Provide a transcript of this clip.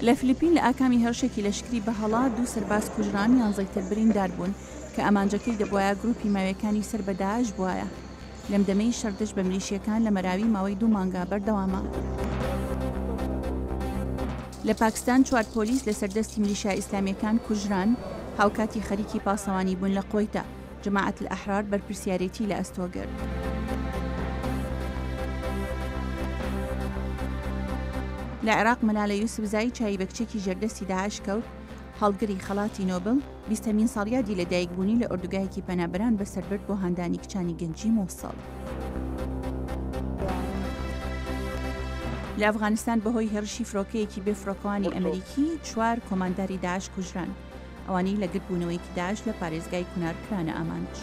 لە فلیپین لە ئاکامی هێڕشێکی لەشکری بە هەڵە دوو سەرباز کوژران، یانزەی تر بریندار بوون، کە ئامانجەکەی دەبوایە گروپی ماویەکانی سەر بە داعش بوایە. لەم دەمەی شەڕ دژ بە ملیشیەکان لە مەراوی ماوەی دوو مانگە بەردەوامە. لە پاکستان چوار پۆلیس لەسەر دەستی میلیشیا ئیسلامیەکان کوژران، هاوکاتی خەریکی پاسەوانی بوون لە قوەیتە. جەماعەت ئەلئەحرار بەرپرسیارێتی لە ئەستۆ گرت. لە عێراق مەلالە یوسفزایی چاوی بە کچێکی ژێردەستی داعش کەوت، هەڵگری خەڵاتی نۆبڵ، بیستەمین ساڵیادی لەدایکبوونی لە ئۆردوگایەکی پەنابەران بەسەربرد بۆ هاندانی کچانی گەنجی موسڵ. لە ئەفغانستان بەهۆی هێڕشی فرۆکەیەکی بێ فڕۆکەوانی ئەمریکی چوار کۆمانداری داعش کوژران. ئەوانەی لە گردبوونەوەیەکی داعش لە پارێزگای کونار کرانە ئامانج.